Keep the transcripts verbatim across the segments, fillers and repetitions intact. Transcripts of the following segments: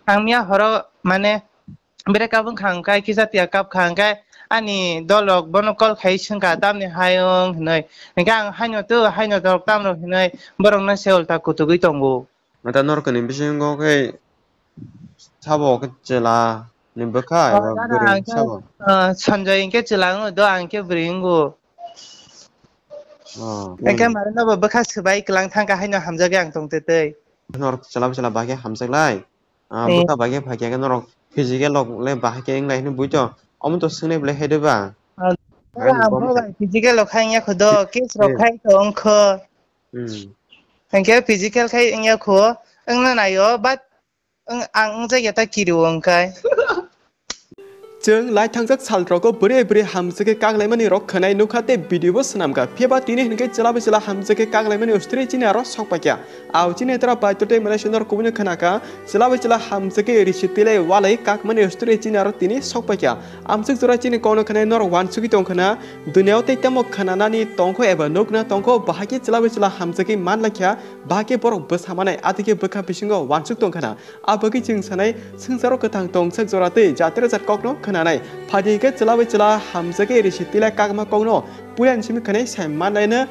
Ang miya horo mane break up wngkha hwnkhe kisa tiya kap kha hwnkhe ani dol rok bono call khai swngkha tamni hai wng hinwi. Hwnkhe ang haino to haino dol tamrok hinwi borokno se ulta kutugwi tongo. Mata norokni bisingo khe sabo khe chwla ni bwkha eba bwrwi sabo? Sanjay hwnkhe chwla wngo do ang khe bwrwi wngo. Hwnkhe mare nobo bwkha swbai kwlang thangkha haino hamjakgwi ang tongtwi twi. Norok chwla bwchwla bahai khe hamjaklai. Bwkha bahai khe phaikha khe norok physical rok le bahai khe wnglai hwnwi buito. Omo to swngnai belai hai de ba? Physical rok khai wngya kho do, case rok khai to wngkho. Hwnkhe physical khai wngya kho, wngna naio, but ang wngjakya ta kiri o wngkhai. Chwng lai thangjak salrogo bwrwi bwrwi hamjakhe kak laimani rok khwnai nukha tei video bo swnamkha. Phiya ba tini hwnkhe chwla bai chwla hamjakhe kak laimani story chini aro sok paikha. Ao chini tra bai totei mwnai sundor kubuni khwnakha. Chwla bai chwla hamjakhe risi twilai walai kakmani story chini aro tini sok paikha. Amswk jora chini kokno khwnai norok uansugwi tongkha na. Duniao tei tamo khwnanani tongkho eba nukna tongkho, bahai khe chwla bai chwla hamjakhe man laikha, bahai khe borok bwsa manai, atwikhe bwkha bisingo uansuk tongkha na. A bagwi chwng sanai, swngcharo kwthang tongsak jora tei jat rwjak kokno khwnanai. Phaidi hwnkhe chwla bai chwla hamjakhe risi twilai kakma kokno puilani simi khwnai sai manlaino.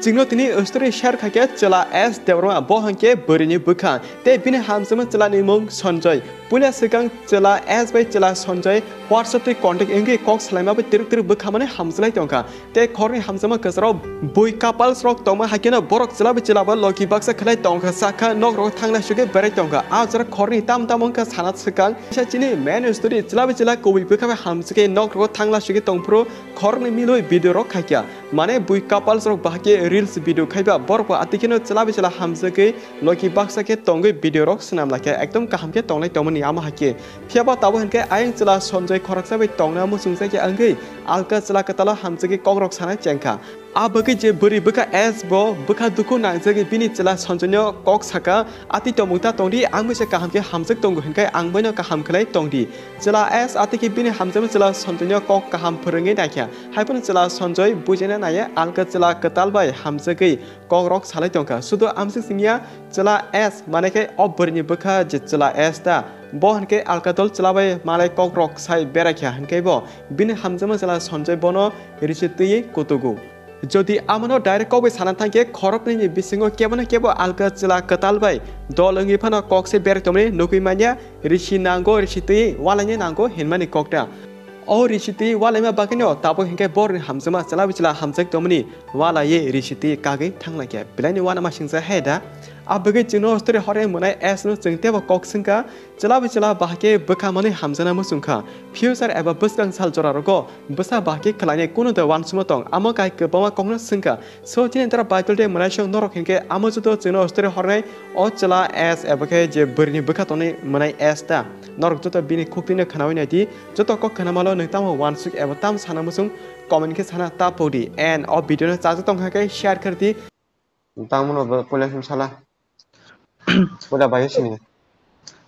Chwngno tini story share khaikhe chwla S Debbarma, bo hwnkhe bwrwini bwkha tei bini hamjakma chwlani mung Sanjay. Puila swkang chwla S bai chwla Sanjay WhatsApp tei contact wngwi kok salaima bai twrwk twrwk bwkhamani hamjwlai tongkha. Tei khorni hamjakma kwcharo bui couples rok tongma hai kheno borok chwla bai chwla bo logi baksa khlai tongkha, sakha nok rogo thanglai sugwi berai tongkha. A jora khorni tam tam wngkha sana swkang. Kisa chini main story chwla bai chwla kubui bwkha bai hamjwkhe nok rogo thanglai sugwi tongphuru khorni milwi video rok khaikha. Mane bui couples rok bahai khe reels video khaiba borok bo atwi kheno chwla bai chwla hamjwkwi logi baksa khe tongwi video rok swnam laikha, ekdom kaham khe tonglai tongmani amo hai khe. Phiya ba tabuk hwnkhe ayang chwla Sanjay khoroksa bai tongna muchungjakya wngwi alka chwla kwtalo hamjwkwi kokrok sana chengkha. A bagwi je bwrwi bwkha S bo bwkha dukhu nangjagwi bini chwla Sanjay no kok saka, "Atwi tongmung ta tongdi, ang bai se kaham khe hamjak tongo hwnkhe ang boino kaham khlai tongdi." Chwla S atwi khe bini hamjakma chwla Sanjay no kok kaham phwrwngwi naikha. Haiphano chwla Sanjay bujaina naiya alka chwla kwtal bai hamjagwi kokrok salai tongkha. Sudu amswk singya chwla S, mane khe o bwrwini bwkha je chwla S ta, bo hwnkhe alka dol chwla bai malai kokrok sai beraikha, hwnkhe bo bini hamjakma chwla Sanjay bono risi twiwi kutugo. Jodi amano direct kok bai sana thangkhe khoroknwini bisingo kebono kebo alka chwla kwtal bai dol wngwi phano kok se berai tongmani nugwi manya, risi nango, risi twiwi walaini nango hinmani kokta. O risi twi walaima bagwino tabuk hinkhe borokni hamjakma chwla bai chwla hamjak tongmani walaiwi risi twi kagwi thanglaikha. Belaini uanama singsa he da? A bagwi chwngno story horwi mwnai S no chwng teibo kok swngkha, chwla bai chwla bahai khe bwkha manwi hamjakna muchungkha. Future eba bwskang sal jora rogo bwsa bahai khe khlainai kunu da uansukma tong, amo kai kwbangma kokno swngkha. So chini dara Bible de mwnaisong norok hinkhe amo joto chwngno story hornai o chwla S eba khe je bwrwini bwkha tongnai mwnai S ta. Norok joto bini khukti no khwnawi naidi, joto kok khwnamalo nwng tamo uansuk eba tam sana muchung comment khe sana ta podi. And o video no chajak tongkha khe share khardi. Tangmano bo puila simi sala. Puila bai sini.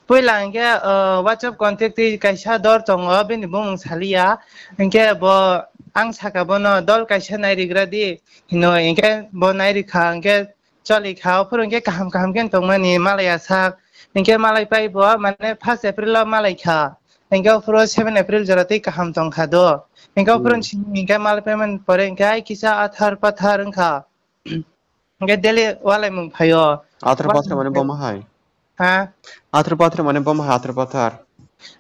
Puila hwnkhe, uh, WhatsApp contact twi kaisa dor tongo, bini bumung saliya. Hwnkhe bo ang saka bono dol kaisa nairigra di hino, hwnkhe bo nairikha, hwnkhe cholikha, ophuru hwnkhe kaham kaham khe tongmani malai asak. Hwnkhe malai pai bo mane first April o malai kha. Hwnkhe ophuru seven April jora twi kaham tongkha do. Hwnkhe ophuru hmm simi hwnkhe malai paimani pore hwnkhe ai kisa athar pathar wngkha. Hwnkhe daily walaimung phaio. Athar pathar mane boma hai? Ha? Athar pathar mane boma hai athar pathar?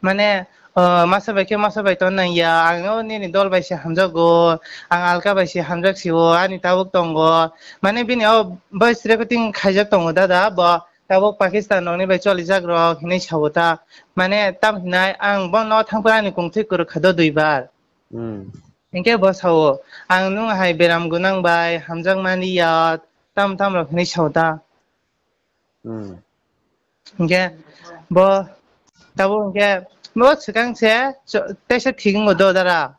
Mane, o, masa bai khe masa bai ton nang ya. Ang o nini dol bai se hamjago. Ang alka bai se hamjak sio. Ani tabuk tongo. Mane bini o voice recording khaijak tongo dada. Bo tabuk Pakistan rokni bai cholijak rok hinui sao ta. Mane tam hinai ang bono thangphuru ani kungtwi kwrwkha do duibar. Hmm. Hinkhe bo sao, "Ang nwng hai beram gwnang bai hamjak mani ya, tam tam rok hinui sao ta." Hmm. Hinkhe bo tabuk hinkhe bo swkang se cho-, teisa thik wngo do dara.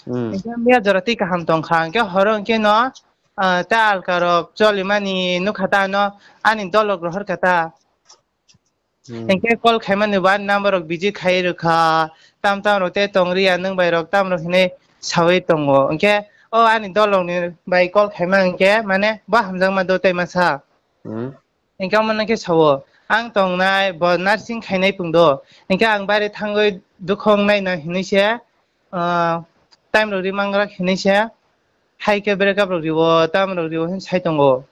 Hmm. Hinkhe miya jora twi kaham tongkha, hinkhe horo hinkhe no, ah, ta alka rok cholimani nukha ta ano ani dolok rohor kha ta. Hmm. Hinkhe call khaimani bo ani number rok busy khai rwkha, tam tam rok tei tongriya nwng bai rok tam rok hinui saui tongo. Hinkhe o ani dol rokni bai call khaima hinkhe mane bo hamjakma do tei masa. Hmm. Hinkhe omo no khe sao, Ang tongnai bo nursing khainai pungdo. Hinkhe ang baire thangwi dukhong naina hinwi se, ah, time rok ri mangra hinwi se, hai khe breakup rok riwo, tam rok riwo hin sai tongo.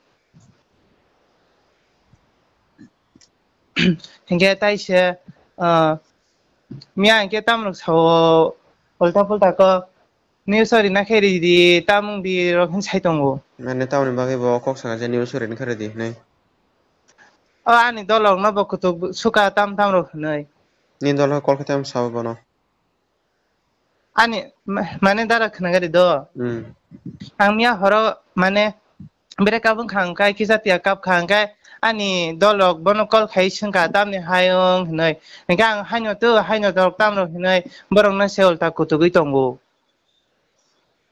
Hinkhe tai se, ah, miya hinkhe tam rok sao ulta pulta kok. News o rina khe ridi, tamung di rok hin sai tongo. Mane tamoni bagwi bo kok saka je news o rina khe ridi hinwi. O ani dolok no bo kutuk suka tam tam rok hinwi. Ni dol kol khe tam sabo bono. Ani ma-, mane dara khna gari do. Hmm. Ang miya horo mane bere kabung khang kai kisa tiya kap khang kai ani dolok bono kol khai singka tamni hayung hinwi. Hinkhe ang haino tu haino dolok tam rok hinwi borok no se ulta kutugwi tongo.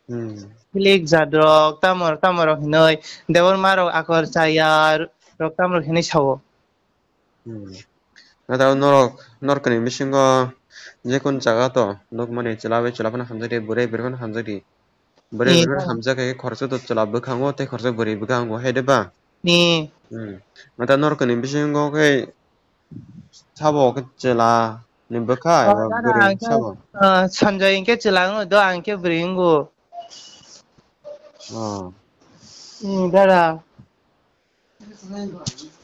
Hmm. Philik jat rok, tamo rok, tamo rok hinwi, Debbarma rok, Akor Chaya rok, tamo rok hinwi sao. Hmm. Nata norok, norokni bisingo jekun jaga to, nukmani chwla bai chwla phano hamjakdi, bwrwi bwrwi phano hamjakdi. Bwrwi bwrwi phano hamjak khe khoroksa to chwla bwkhango tei khoroksa bwrwi bwkhango, hai de ba? Hmm. Nata norokni bisingo khe Sabo khe chwla ni bwkha eba bwrwi sabo? Ah, Sanjay hinkhe chwla wngo do, ang khe bwrwi wngo. Oh. Hmm, dada.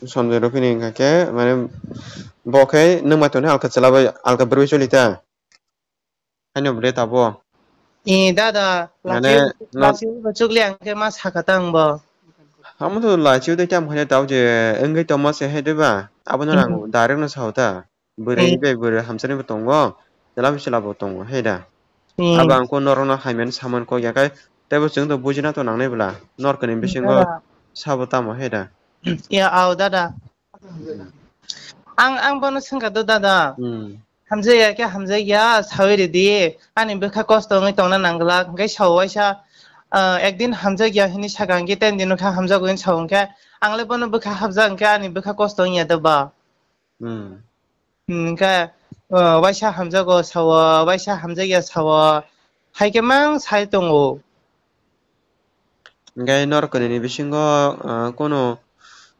Sanjay rw phini hinkha khe, mane, bo khe nwng ma tongni alka chwla bai alka bwrwi choli ta? Haino bwle tabo. Eh, dada, mane, lachi, no- lachi bo chukli ang khe ma sakha ta ang bo. Amo to lachi de tam khanya tao je, wngwi tongma se hai de ba? Abono ang direct no sao ta. Bwrwi bai bwrwi hamsani bo tongo, chwla bai chwla bo tongo, hai da. Eh. Abo ang ko norok no hai mani saman kok ya kai, tei bo chwng to bujina to nangnai bwla, norok ni bisingo sabo tamo hai da. Ya, ao dada. Ang, ang bono swngkha do dada. Hmm. Hamjakya khe hamjakya sawi ridi. Ani bwkha kosto wngwi tongna nangwlak. Hwnkhe sao waisa, ah, ekdin hamjakya hinwi sakha hwnkhe ten din wngkha hamjago hinwi sao hwnkhe. Ang le bono bwkha hapjak hwnkhe ani bwkha kosto wngya da ba. Hmm. Hmm, hwnkhe, ah, waisa hamjago sao, waisa hamjakya sao. Hai khe mang sai tongo. Hwnkhe norok kwnwi ni bisingo, ah, kunu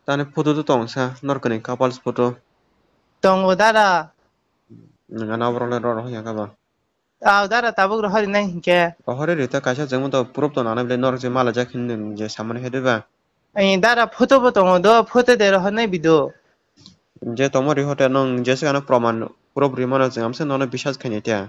tani photo to tong sa, norok kwnwi couples photo. Tongo dada. Nwng ano borok le rw rw ya kha ba? Ah, dada tabuk rohori nai hinkhe. Rohori rw ta kaisa chwngma to proof to nangnai bwle norok je malaijak hinwi nwng je samani hai de ba? Ai, dara photo bo tongo do, photo de rohornai bido. Je tongma ri hote nwng jesa ano proman proof ri mano, chwng amsa nono biswas khainai tiya.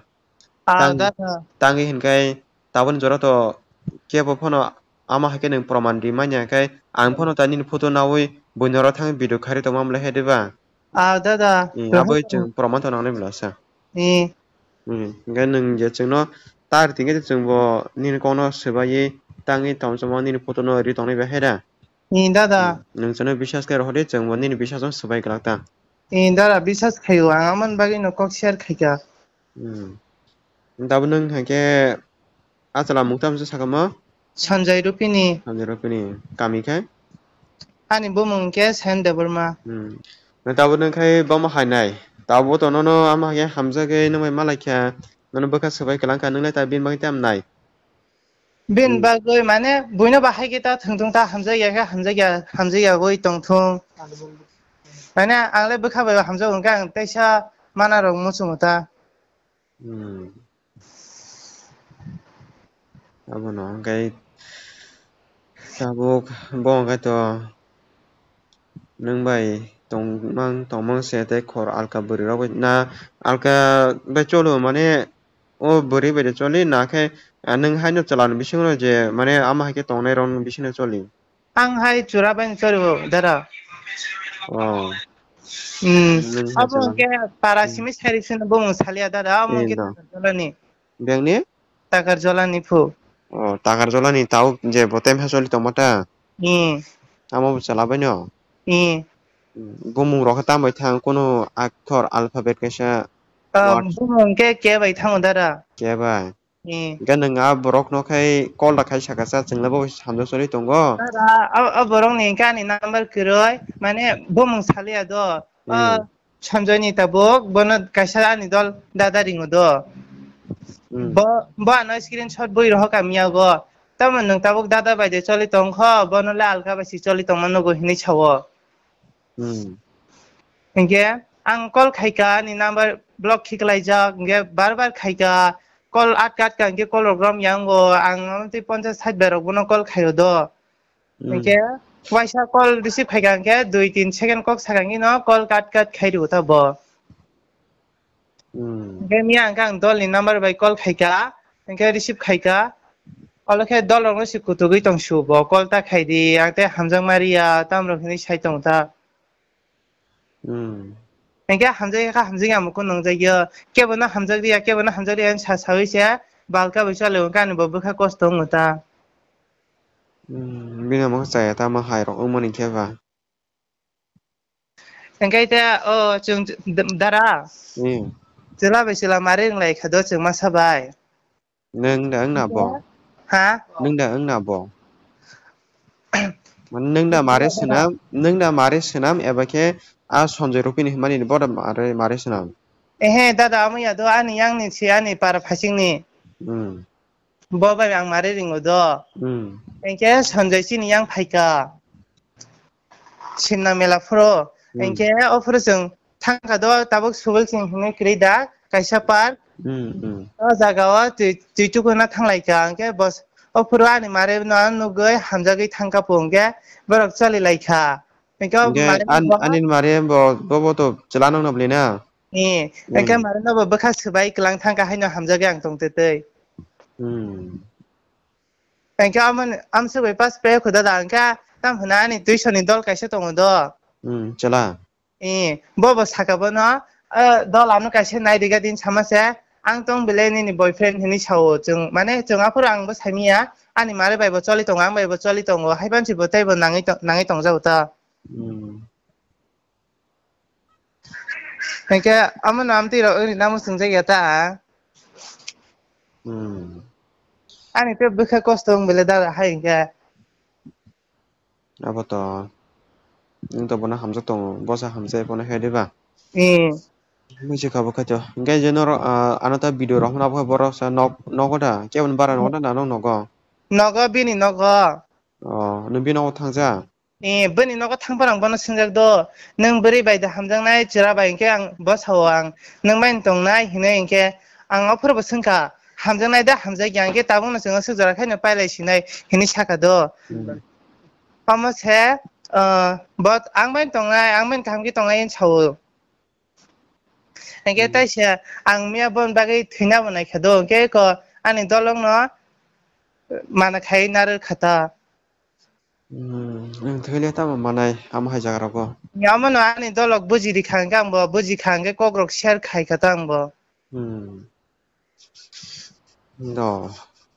Ah, tang-, dara. Tangwi hinkhai taboni jora to kebo phano ama hai khe nwng proman ri manya khai ang phano ta nini photo nawi buino ro thang video khairi tongma mle hai de ba? Ah, dada. Hmm, aboi chwng proman to nangnai bwla sa. Eh. Hmm, hwnkhe nwng je chwngno tar tongkhe chwngbo nini kokno swbaiwi tangwi tongchamo nini photo no ri tongnai bai hai da? Eh, dada. Hmm, nwng chwngno biswas khe rohordi chwngbo nini biswasno swbai glak ta. Eh, dada, biswas khaio, ang amoni bagwino kok share khaikha. Hmm. Tabuk nwng hai khe a chwla mung tamo se sakha mo? Sanjay Rupini. Sanjay Rupini. Kami khe? Ani bumung khe Sen Debbarma. Hmm. Na tabuk nwng khai bomo hai nai. Tabuk to nono ama hai khe hamjagwi nwng bai malaikha. Nono bwkha swbai kwlangkha, nwng lai ta bini bagwi tamo nai? Bini bagwi mane buino bahai khe ta thwng thung ta hamjakya khe hamjakya, hamjakya gwi tong thung. Mane ang le bwkha bai hamjago hwnkhe ang teisa mana rok muchungo ta. Hmm. Abono hwnkhe tabuk bo hwnkhe to nwng bai tongmang tongmang se tei khor alka bwrwi rok bai na alka bai cholo mane o bwrwi bai de choli na khe, ah, nwng haino chwla ni bisingo je mane ama hai khe tongnai rok ni bisingo choli. Ang hai chura bai chori bo dara. Oh. Hmm. Nwng hai abo chwla. Hwnkhe para simi sari sino bumung salia dara, abo hwnkhe Takar Jolani. Bengni? Takar Jolani phu. Oh, Takar Jolani tau je bo tem ha choli tongma ta? Hmm. Amo bo chwla bai no? Hmm. Bumung rok khe tamo bai thang kunu aktor alphabet kaisa. Ah, word. Bumung khe K bai thango dara. K bai. Eh. Hwnkhe nwng a borokno khai call da khai saka sa, chwngno bo hamjak choli tongo. Dada, a, a borokni hwnkhe ani number kwrwi, mane bumung salia do. O, hmm. Sanjoy ni tabuk, bono kaisa ani dol dada ringo do. Hmm. Bo, bo ano screenshot bui rohor kamiyago. Tamo nwng tabuk dada bai de choli tongkho, bono le alka bai si choli tongma nugo hinwi sao. Hmm. Hinkhe ang call khaika, ani number block khiklaijak, hinkhe bar bar khaika, call atka atka hinkhe call rok rom yango, ang tei ponchas sait bai rok bono call khaio do. Hmm. Hinkhe waisa call receive khaika hinkhe dui tin second kok sakha hinkhe no call cut cut khai rw ta bo. Hmm. Hinkhe miya hinkhe ang dol ni number bai call khaika, hinkhe receive khaika. Olo khe dol rok no se kutugwi tong su bo, call ta khai di, ang tei hamjak ma riya, tam rok hinwi sai tong ta. Hmm. Hinkhe hamjak ya kha, hamjak ya mukun nongjak yo. Kebo no hamjak riya, kebo no hamjak riya, sa sawi se balka bai chole, hinkhe ani bo bwkha kosto wngo ta. Hmm, bini omo chaya ta ma hai rok wngmani khe ba. Hinkhe te o chwng d-, dara. Hmm. Chwla bai chwla mari wnglai kha do chwng masa bai. Nwng da wngna bo? Ha? Nwng da wngna bo? Mane nwng da mare swnam, nwng da mare swnam eba khe a Sanjay Rupini hwnmani bo da mare, mare swnam? Ehe, dada, amo ya do ani yang ni si ani para phasing ni. Hmm. Bo bai ang mare ringo do. Hmm. Hinkhe Sanjay chini yang phaika. Simna mela phuro. Hmm. Hinkhe o phuro chwng thangkha do, tabuk Subil Singh hinwi kwrwi da, kaisa park. Hmm, hmm. O jaga o twi, twi tukuna thanglaikha. Hinkhe bos, o phuro ani mare no nugwi hamjagwi thangkha pho, hinkhe borok cholilaikha. Hinkhe o Hinkhe mare an-, bo ani mare bo, bo, bo to chwla nokno bwlwi na? Ee, Hmm. hinkhe mare no bo bwkha swbai kwlang thangkha haino hamjagwi ang tongtwtwi. Hmm. Hinkhe amon-, amsuk bai pass pe khuda da, hinkhe tam hwnwi ani tuition ni dol kaisa tongo do. Hmm, chwla. Eh, bo bo saka bono, eh, dol ano kaisa nai riga din sama se, ang tong bele nini boyfriend hinwi sao chwng, mane chwng aphuru ang bo saimiya, ani mare bai bo choli tongo, ang bai bo choli tongo, haiban si bo tei bo nangwi to-, nangwi tongjago ta. Hmm. Hinkhe amo no amtwi rok wngri namo chwngjakya ta. Hmm. Ani tei bwkha kosto wng bele dada hai hinkhe. Abo to. Nwng to bono hamjak tongo. Bosa hamjak bono he diba? Hmm. Buji kha bo khaito. Hinkhe je norok, ah, ano ta video rok hwnna bo borok sa nok, nogo da? Kebo ni bara nogo da na nok nogo? Nogo, bini nogo. Oh, nwng bini nogo thangja? Eh, bini nogo thangphar ang bono swngjak do, "Nwng bwrwi bai da hamjaknai, chwra bai?" Hinkhe ang bo sao ang, "Nwng bai tongnai?" hinwi hinkhe ang ophuru bo swngkha, "Hamjaknai da, hamjakya?" Hinkhe tabukno chwng aswk jora khaino pailai sinai hinwi sakha do. Hmm. Omo se, ah, bo ang bai tongnai, ang bai kaham khe tongnai hinwi sao. Hinkhe Hmm. taisa ang miya bon bagwi thwina bo naikha do, hinkhe ko ani dolongno mana khai narwk kha ta. Hmm, nwng thwile tamo manai amo hai jaga rogo? Omo no ani dolok buji rikha hinkhe ang bo buji kha hinkhe kok rok share khai kha ta ang bo. Hmm. Do,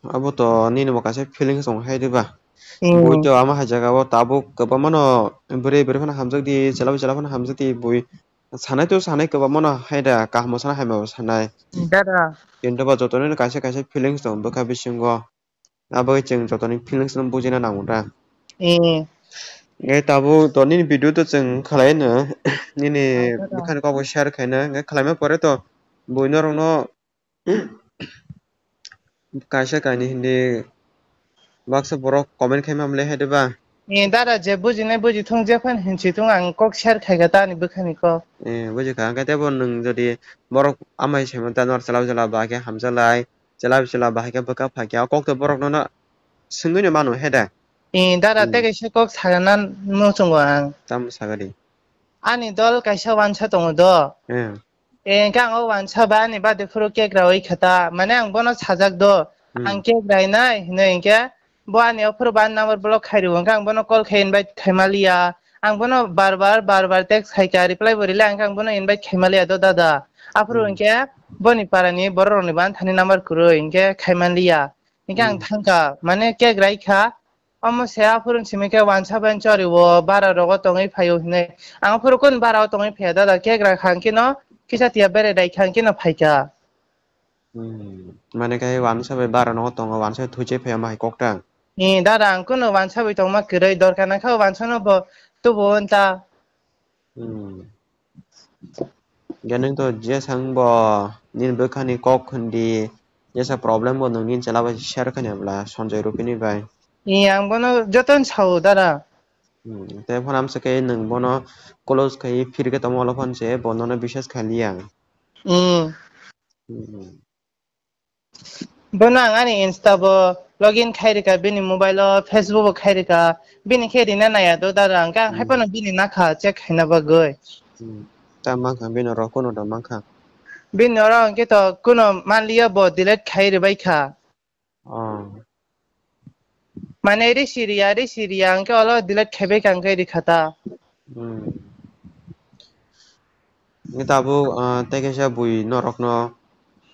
abo to nini bo kaisa feelings tong hai diba? Hmm. Bui to amo hai jaga o tabuk kwbangma no bwrwi bwrwi phano hamjak di, chwla bai chwla phano hamjak di, bui sanai to sanai kwbangma no hai da, kaham o sanai, hamya bo sanai. Dada. Kintu bo joto ni kaisa kaisa feelings tong bwkha bisingo. Abo chwng joto ni feelings no bujina nango da. Eh. Eh, tabuk to nini video to chwng khlai no, nini Ah, dada. bwkhani kok bo share khaino, hinkhe khlaima pore to bui norok no kaisa kainwi hindi baksa borok comment khaima mole hai diba? Eh, dada, je bujinai buji thung, je phano hinsi thung, ang kok share khai kha ta ani bwkhani kok. Eh, buji kha, hwnkhe tebo nwng jodi borok amai saimanta nor chwla chwla ba khe hamjalai, chwla chwla ba khe bwkha phai khe, o kok to borok no swngwi no mano he da? Eh, dada, Hmm. tei kaisa kok sagana muchungo ang. Tamo sagadi? Ani dol kaisa wansa tongo do. Eh. Eh, hinkhe ang o wansa ba ani bade phuru cake rawi kha ta. Mane ang bono sajak do. Hmm. Ang cake rainai hinwi hinkhe bo ani ophuru ba number block khai rwo. Hinkhe ang bono call khai invite khai maliya. Ang bono bar bar, bar bar text khai kha, reply bo rila, hinkhe ang bono invite khai maliya do dada. Aphuru Hmm. hinkhe boni para ni borok rok ni ba thani number kwrwi hinkhe khai maliya. Hinkhe ang Hmm. thangkha, mane cake rai kha. Omo se aphuru simi khe wansa bai chori o bara rogo tongwi phaio hinwi. Ang aphuru kun bara o tongwi phaiya dada, cake rakha hwnkhe no kisa tiya bere dai kha hwnkhe no phaikha. Hmm. Mane khe wansa bai bara nogo tongo, wansa bai thuchai phaiya ma hai kok ta? Ni dada, ang kunu wansa bai tongma kwrwi, dorkar nangkha wansa no bo tubu wng ta. Hmm. Hwnkhe nwng to jesang bo nini bwkhani kok hwndi, jesa problem bo nwng nini chwla bai share khaina bwla Sanjay Rupini bai. Ee, ang bono jotono sao dada. Hmm, tei phano amsa khe nwng bono close khai phirkhe tongma ulo phano se bo nono biswas khailiya. Hmm. Hmm. Bono ang ani Insta bo login khai rwkha, bini mobile o Facebook bo khai rwkha, bini khe rina naiya do dara, hwnkhe ang hai phano bini nakha check khaina bagwi. Hmm. Ta mankha bini oro kuno da mankha. Bini oro hwnkhe to kuno manliya, bo delete khai rwbaikha. Oh. Mane risi riya, risi riya, hwnkhe olo delete khaibai ka hwnkhe rikha ta. Hmm. Hwnkhe tabuk, ah, tei kaisa bui norokno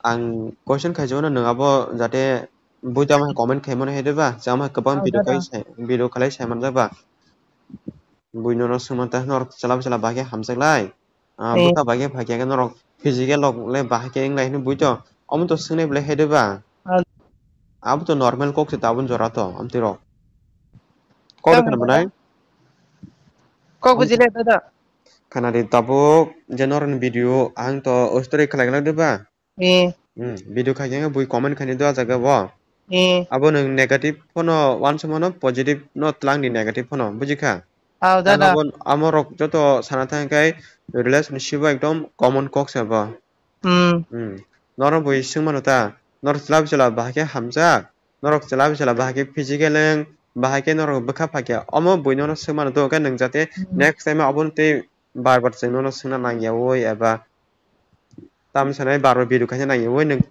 ang question khaijak mano, nwng abo jate bui tamo hai comment khaimano hai de ba, chama kwbang Oh, video dada. Khai sai, video khalai sai manjak ba. Bui nono swngmanta norok chwla bwsala bahai khe hamjak lai. Ah, Eh. Bwkha bahai khe phai khe norok physical rok le bahai khe wng lai hwnwi bui to. Omo to swngnai belai hai de ba. Ah. Abo to normal kok se tabun jora to amtwi rok. Kok de Tamo khna manai? Kok buji le dada. Khana di tabuk je norokni video ang to story khlai glak de ba? Eh. Hmm, video khai khe bui comment khaini do ah jaga bo. Eh. Abo nwng negative phano uansukmano, positive no twlang di negative phano, buji kha? Aw, dada. Abo, amo rok joto sana thang khe relationship o ekdom common kok se bo. Hmm. Hmm. Norok bui swngmano ta, norok chwla bwsala bahai khe hamjak, norok chwla bwsala bahai khe physical wng, bahai khe norok bwkha phai khe, omo bui nono swngmano to, hwnkhe nwng jate Hmm. Next time abono tei bar bar chwng nono swngna nangya oi eba Tamo sanai bar bar video khaina nangya oi nwng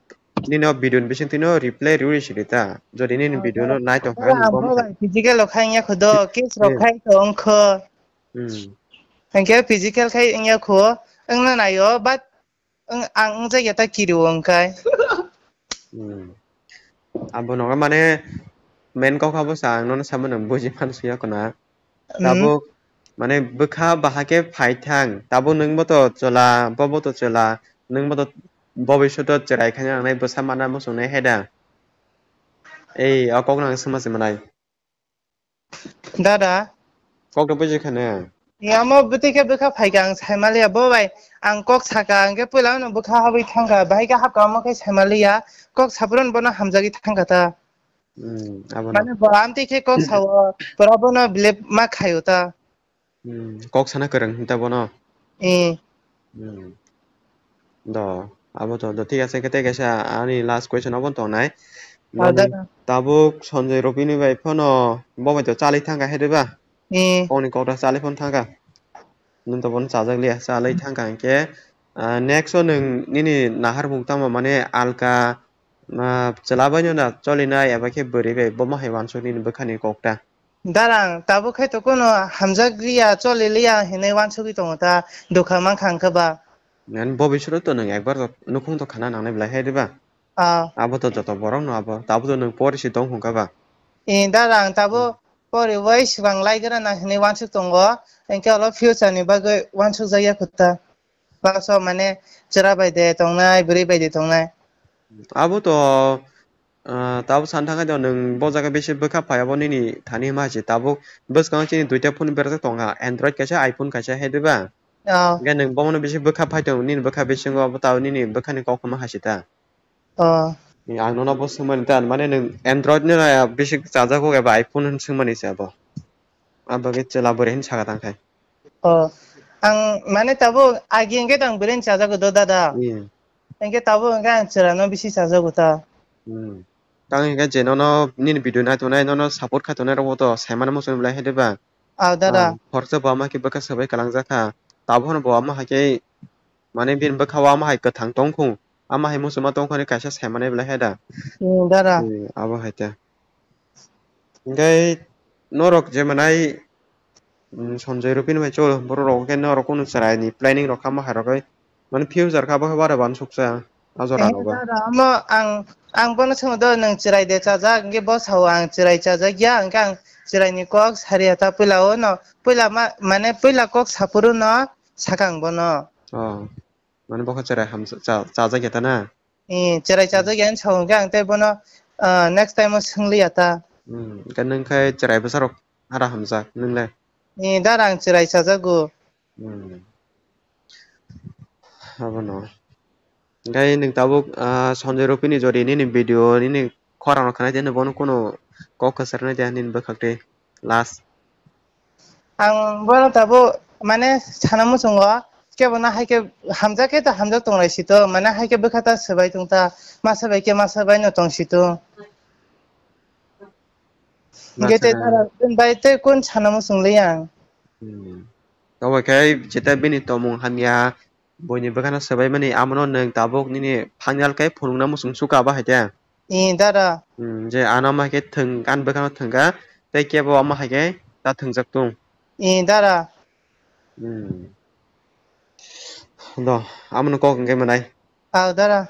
nini o video ni bising twino reply rwui sidi ta. Jodi nini Oh, video no nai tong kha ang nwng bo comment bai physical rok khai wngya kho do, kiss rok Hmm. Khai to wng kho. Hmm. Hwnkhe physical khai wngya kho, wngna naio, but wng, ang wngjakya ta kiri o wngkhai. Hmm. Abo nogo mane main kok abo sa ang nono sama nwng buji phan suya kona. Hmm. Tabuk mane bwkha bahai khe phai thang, tabuk nwng bo to chwla, bo bo to chwla, nwng bo to bobishoto chwrai khaina nangnai bwsa mana muchungnai hai da. Ei, o kok no ang swngma se manai. Dada. Kok to buji khane. Ni amo bwtwi khe bwkha phai kha ang sai maliya bo bai ang kok saka ang khe puila no bwkha habwi thang kha bahai khe hapka omo khe sai maliya kok saphuru no bono hamjagwi thang kha ta. Hmm, abono. Mane bo amtwi khe kok sao, pura bono bile ma khaio ta. Hmm, kok sana kwrwng hinta bono. Eh. Hmm. Do, abo to, do, thik ase, khe tei kaisa ani last question obo tongnai. Ah, Bo nwng dada. Tabuk Sanjay Ropini bai phano bo bai to chalai thangkha hai de ba? Eh. Kok ni kok ta chalai phano thangkha. Nwng to bono chajak liya, chalai thangkha hinkhe, ah, next o nwng nini naharmung tamo mane alka, ah, chwla bai no na cholinai eba khe bwrwi bai bomo hai uansuk nini bwkhani kok ta? Darang, tabuk khai to kuno hamjak liya, choli liya hinwi uansugwi tongo ta, dukha mankha hwnkhe ba. Nang bobisoro to nwng ekbar to nukhung to khana nangnai belai hai de ba? Ah. Abo to joto borok no abo, tabuk to nwng pori si tong hwnkha ba? Eh, darang, tabuk pori bai swkang lai gra na hinwi uansuk tongo, hinkhe olo future ni bagwi uansuk jak ya kho ta. Baksa mane chwra bai de tongnai, bwrwi bai de tongnai. Abo to, ah, tabuk san thangkhe to nwng bo jaga bisi bwkha phai abo nini thani ma se tabuk bwskango chini duita phone berajak tongkha, Android kaisa, iPhone kaisa, hai de ba? Oh. Hwnkhe nwng bomono bisi bwkha phai tongo, nini bwkha bisingo abo tabuk nini bwkhani kok ma hai se ta? Oh. Ang nono bo swngmani ta, mane nwng Android no ya bisi chajago eba iPhone hwn swngmani se abo. Abagwi chwla bwrwi hwn saka tangkhai. Oh, ang mane tabuk agi hwnkhe tong bwrwi chajago do dada. Hmm. Hwnkhe tabuk hwnkhe ang chwla no bisi chajago ta. Hmm. Tang hwnkhe je nono nini video nai tongnai, nono support khai tongnai rokbo to saimano muchung belai hai de ba? Ah, dada. Ah, khoroksa bo ama khe bwkha swbai kwlangjak kha. Tabuk phano bo ama hai khe, mane bini bwkha o ama hai kwthang tong kho. Ama hai muchungma tong kho hinwi kaisa sai manai belai hai da. Hmm, dada. Hmm, abo hai ta. Hinkhe norok je manai, hmm, Sanjay Rupini bai chol borok rok khe norok kunu chwrai ni planning rok kha ma hai rok khe. Mane future kha bo khe bare uansuksa a jora Eh, rogo. Dada, omo ang, ang bono swngo do, nwng chwrai de chajak? Hwnkhe bo sao, ang chwrai chajak ya, hwnkhe ang chwrai ni kok sariya ta puila o no, puila ma, mane puila kok saphuru no sakang bono. Oh, mane bo khe chwrai ham cha-, cha-, chajak ya ta na? Eh, chwrai chajak ya, sao hwnkhe ang tei bono, ah, next time o swngli ya ta. Hmm, hwnkhe nwng khe chwrai bwsa rok hara hamjak, nwng le? Eh, dara ang chwrai chajago. Hmm. Abono. Gai nwng tabuk, ah, Sanjay Rupini jodi nini video nini khorang rok khanai de, bono kunu kok kwchar nai de nini bwkhak tei last. Ang bono tabuk mane sana muchungo kebo na hai khe hamjak khe ta hamjak tong lai si to, mane hai khe bwkha ta swbai tong ta, masa bai khe masa bai no tong si to. Hingke te Masa. Dara, bai te kun sana muchung le yang. Hmm. Tamo khe jeta bini tomung hamya, boini bwkhano swbai mani, amono nwng tabuk nini final khe phunukna muchung suka ba hai te. Ee, dara. Hmm, je ano ma khe thwng, ani bwkhano thwngkha, tei kebo ama hai khe ta thwngjak tung. Ee, dara. Hmm. Do, amono kok hwnkhe mwnai. Aw, dara.